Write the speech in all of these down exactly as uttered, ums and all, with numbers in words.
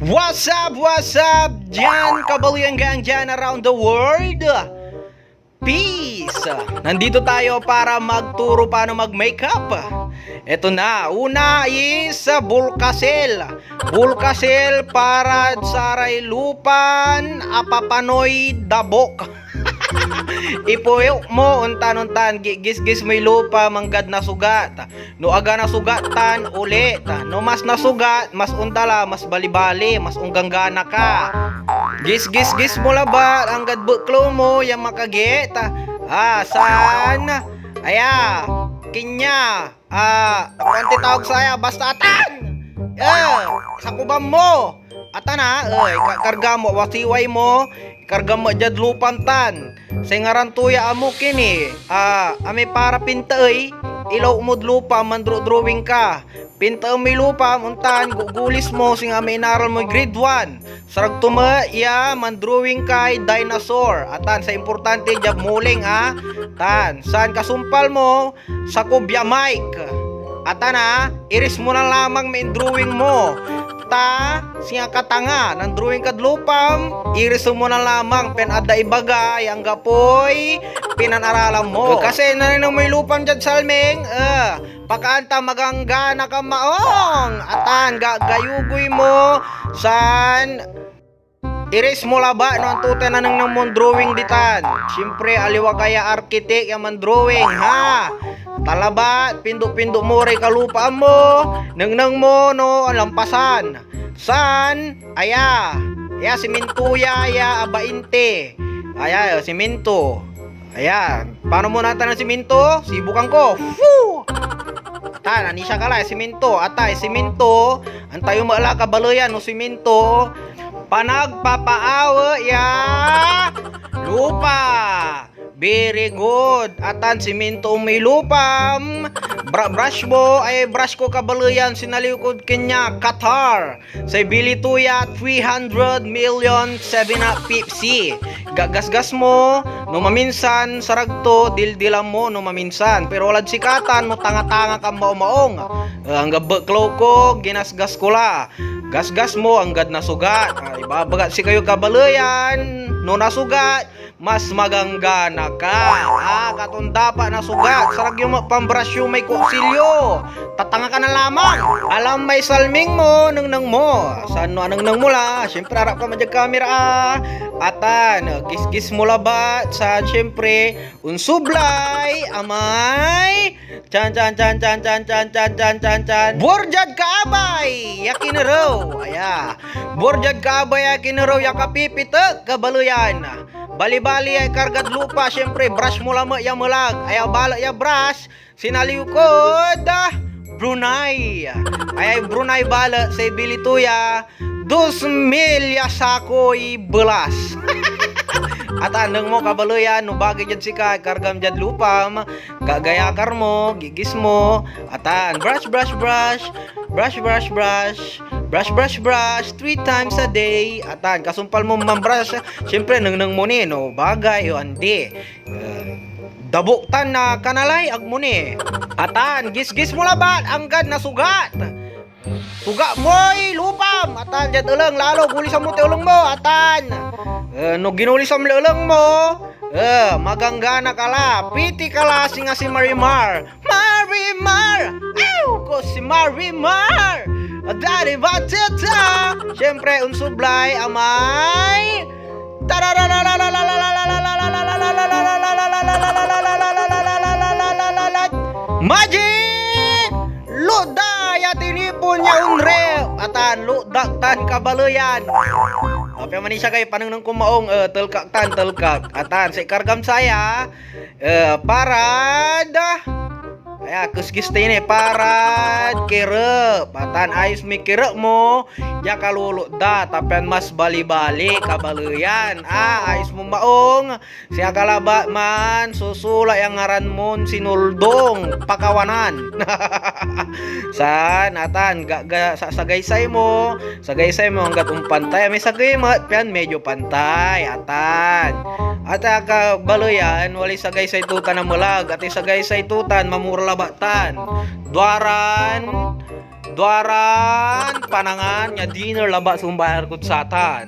What's up, what's up? Diyan, kabaloyan gang diyan around the world. Peace! Nandito tayo para magturo paano mag-makeup. Eto na, una is, ah, Bulkasil. Bulkasil para saray lupan apapanoy dabok. Ipuyok mo, ontan-ontan, gi-, gisgis moy lupa, manggad nasugat. No aga nasugat tan, ulit. No mas nasugat, mas onta la, mas balibali, mas ongganggana ka. Gisgisgis mo labat, anggad beklo mo, ya makagit. Ah, san? Aya, kinya, ah, kuan ti tawag saya, basta atan! Eh, sakuban mo! Atan a, eh, ka-, karga mo, wasiway mo, karga mo diad lupam tan. Say ngaran to ya amo kini, ah, amay para pintaey, ilaw mod lupa, mandro-drawing ka. Pintaem moy lupam, ontan, gugulis mo, singa amay inaral moy grade one. Sarag to met ya mandrawing kay dinosaur. Atan, say importante diad muling, ah. Tan, san kasumpal mo, sakub ya mic. Atan a, iris mo na lamang may drawing mo. Ta, singa katanga, nandrawing kad lupam, iris mo na lamang pian adda ibaga ya anggapoy pinanaralan mo. Kasi nanengneng moy lupam diad salming, eh, pakaanta maganggana ka maong. Atan, gagayugoy mo, san iris mo labat no anto tay nanengneng mon drawing ditan. Siyempre, aliwa ka ya arkitek ya mandrawing, ha? Ta labat, pindo-pindo mo ray kalupaan mo, nengneng mo no lampasan. San? Aya. Ya, siminto ya, ya, abainte. Aya, siminto. Ayan. Paano mo natan ang siminto? Sibukan ko. Fu! Atan, anisia ka la, siminto. Atay, siminto. Antayo met la kabaleyan no siminto. Panagpapaawe ya lupa. Very good. Atan, siminto may lupam. Bra-, brush mo. Ay, brush ko kabaleyan. Sinaliw kod kanya. Qatar. Say bili to ya, three hundred million Seven Up Pepsi. Gagasgas mo, no maminsan, sarag to, dildilan mo, no maminsan. Pero walad sikatan, no tanga-tanga ka maong-maong. Ah, anggad beklo ko, ginasgas ko la. Gasgas mo, anggad nasugat. Ah, ibabagat sikayo kabaleyan, no nasugat, mas maganggana ka. Ah, katon dapa nasugat, sarag yo met pambrasyo may kutsilyo. Tatanga ka na lamang. Alam may salming mo, nengneng mo. San no anengneng mo la? Siyempre, arap ka man diad kamera, ah. Atan, gisgis mo labat. San, siyempre, onsublay, amay. Chan, chan, chan, chan. Buor diad kaabay, ya kinerew. Aya. Buor diad kaabay, ya kinerew, ya kapipitek, kabaleyan. Balibali ay kargad lupa, siyempre, brush mo lamet ya melag. Aya balet ya brush, sinaliw kod, ah, Brunei. Ay, ay Brunei balet, say bili to ya, dos mil ya sakoy belas. Atan, nengneng mo, kabaleyan, no bagay diad sika, kargam diad lupam, gagayakar mo, gigis mo. Atan, brush, brush, brush. Brush, brush, brush. Brush, brush, brush. Three times a day. Atan, kasumpal mo mambrush, siyempre, nengneng mo ni, no? Bagay o andi. Eh, dabok tan na kanalay, agmo ni. Atan, gisgis mo labat, anggad nasugat. Sugat moy lupam. Atan, diad eleng, lalo, gulisan mo ti eleng mo. Atan. Eh, no ginulisam la eleng mo, eh, maganggana ka la. Piti ka la, singa si Marimar. Marimar! Ew! Ko si Marimar! Adari batita! Siyempre, onsublay, amay. Magic! Lutda ya tinipon ya onrep. Atan, lutda tan kabaleyan. Apia man siya kay panengneng ko maong, eh, telkak tan, telkak. Atan, si kargam saya, eh, parad, aya, keskes tayo ni, parad kirep. Atan, ayos mi kirep mo, ya kalulutda, tapian mas balibali, kabaleyan. Ah, ayos mo maong, Siya ka labat man, susulat ya ngaran mon sinuldong, pakawanan. San, atan, ga, ga, sa, sagaysay mo, sagaysay mo, anggat ompantay, may sakey met, pian medyo pantay, atan. At, ah, kabaleyan, walay sagaysay tutan a melag, at sagaysay tutan, mamura labat tan. Duaran, Duaran panangan ya dinner labat so ombayar kod satan.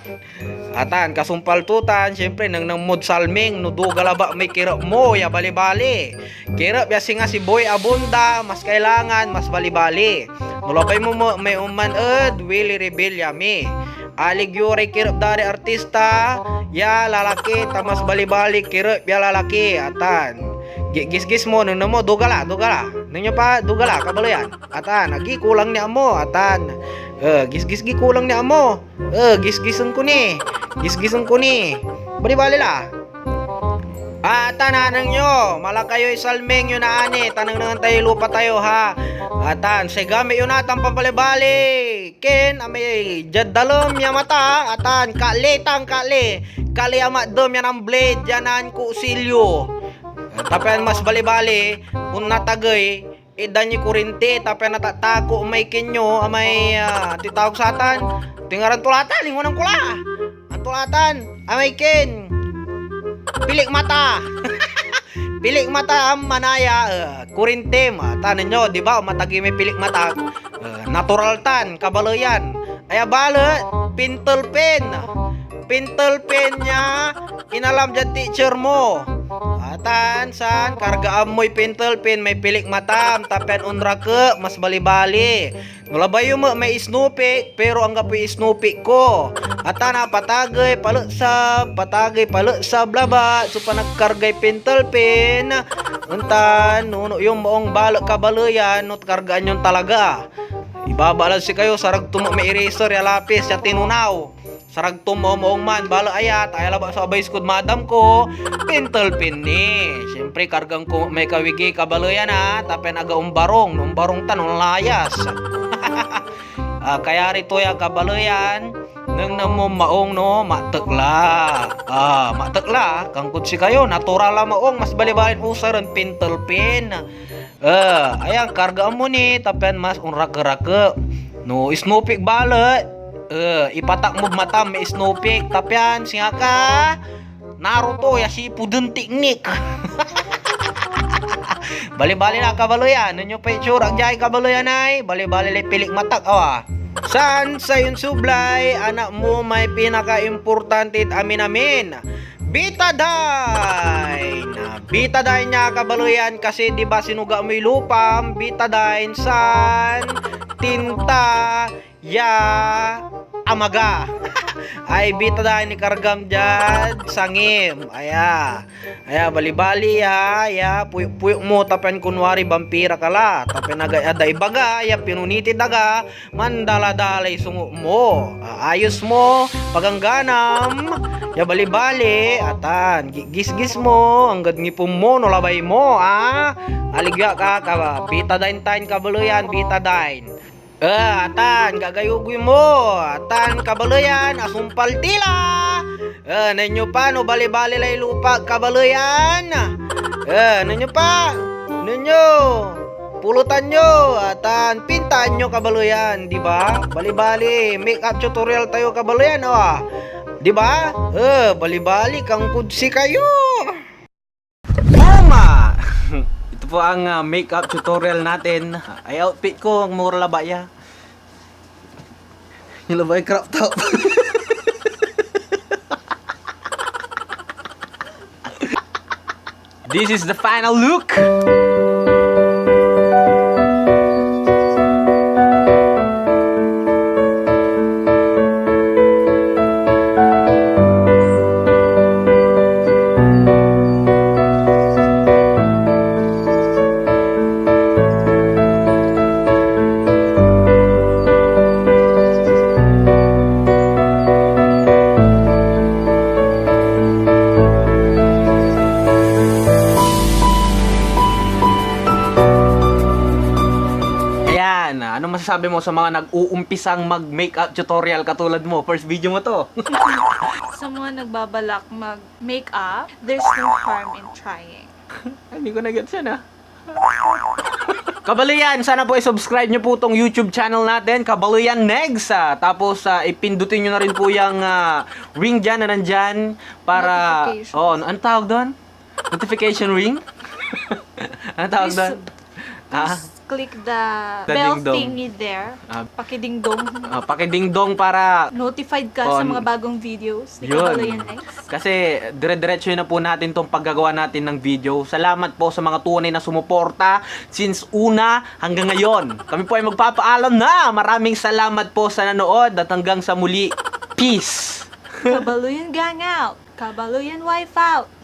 Atan, kasumpal to tan, siyempre, nengneng mod salming no duga labat may kirep mo ya balibali. Kirep ya singa si Boy Abunda, mas kailangan, mas balibali. No labay mo mo, may oman ed Willie Revillame. Alig yo ray kirep da ray artista ya lalaki, ta mas balibali kirep ya lalaki. Atan. Gi-, gisgis mo, nengneng mo, duga la, duga la. Nengneng yo pa, duga la, kabaleyan. Atan, agi kulang ni amo, atan. Eh, gisgis gi kulang ni amo. Eh, gisgisen ko ni. Gisgisen ko ni. Balibali la. Atan, aneng yo, mala kayoy salming yo naani, ta nengnengen tayoy lupa tayo, ha. Atan, say gamit yo natan pambalibali. Ken, amay diad dalem ya mata, atan, kali tan kali. Kali a matdem ya nan blade, ya nan kutsilyo. Tapian mas balibali, onnatagey, itdan yoy kurinti, ta pian natatako may ken yo, amay, ah, antoy tawag satan? Tingaran to la tan, lingwanan ko la. Anto la tan? Amay ken pilik mata. Pilik mata am manaya, eh, kurinti, ah, tanen yo, di ba? Matagi may pilik mata. Eh, natural tan, kabaleyan. Aya balet, pintel pen. Pintel pen ya inalam diad teacher mo. Atan, san, kargaan moy pintel pen may pilik matam, ta pian onrake, mas balibali. No labay yo met may isnupik, pero anggapoy isnupik ko. Atan a patagey paleksab, patagey paleksab labat so panagkargay pintel pen. Ontan, nuno yon maong balet kabaleyan, no kargaan yon talaga. Ibaba lad sikayo, sarag to met may eraser ya lapis ya tinunaw. Sarag to maong man, balet aya, ta aya labat so abay kod madam ko, pintel pen ni. Siyempre, kargaan ko may kawigi, kabaleyan, a, ta pian aga ombarong, no ombarong tan, onlayas. Ah, kayari to ya, kabaleyan, nengneng mo maong, no, matekla. Ah, matekla, kankod sikayo, natural a maong, mas balibalin usaren pintel pen. Eh, ayan, kargaan mo ni, ta pian mas onrake-rake. No isnupik balet, eh, ipatak mod matam may isnupik, ta pian singa ka Naruto ya sipoden teknik. Balibali la, kabaleyan. Nengneng yo pay itsurak diay kabaleyan ay, balibali lay pilik matak, awa. San, sayon sublay, anak mo may pinakaimportantid amin-amin. Betadine! Betadine ya kabaleyan kasi, di ba, sinuga moy lupam, Betadine, san, tinta ya amaga. Ay, Betadine, ikargam diad sangim. Aya. Aya, balibali ya, ya, puyok-puyok mo, ta pian kunwari bampira ka la. Ta pian aga-, ada ibaga, ya pinuniti daga, mandaladalay sungo mo. Aayos mo, pagangganam, ya balibali, atan, gi-, gisgis mo, anggad ngipon mo, no labay mo, a? Aligya ka, ka, Betadine tan kabaleyan, Betadine. Eh, atan, gagayogoy mo, atan, kabaleyan, asumpal ti la. Eh, nengneng yo pa, no balibali lay lupa, kabaleyan. Eh, nengneng yo pa, nengneng yo. Pulutan yo, atan, pintaan yo, kabaleyan, di ba? Balibali, make-up tutorial tayo, kabaleyan, o, ah. Di ba? Eh, balibali, kankod sikayo. Mama! Ito po ang, ah, makeup tutorial natin. Ay, outfit ko, ang mura laba ya. Yung laba ay crop top. This is the final look. Ayan, ano masasabi mo sa mga nag-uumpisang mag-makeup tutorial katulad mo? First video mo 'to. Sa mga nagbabalak mag-makeup, there's no harm in trying. Ay, hindi ko na-gets yan, ah. Kabaleyan, sana po i-subscribe nyo po 'tong YouTube channel natin, Kabaleyan Negs, ah. Tapos, ah, ipindutin nyo na rin po 'yang, ah, ring diyan na nandyan para, notification. Oh, anong tawag doon? Notification ring? Anong tawag doon? Please sub-, ah? Please Click the, The bell ding dong. Thingy there. Ah. Pakidingdong. Ah, pakidingdong para Notified ka sa On. mga bagong videos ni Yun. Kabaloyan Next. Kasi dire-diretso na po natin tong paggagawa natin ng video. Salamat po sa mga tunay na sumuporta since una hanggang ngayon. Kami po ay magpapaalam na. Maraming salamat po sa nanood at hanggang sa muli. Peace! Kabaloyan Gang Out. Kabaloyan Wife Out.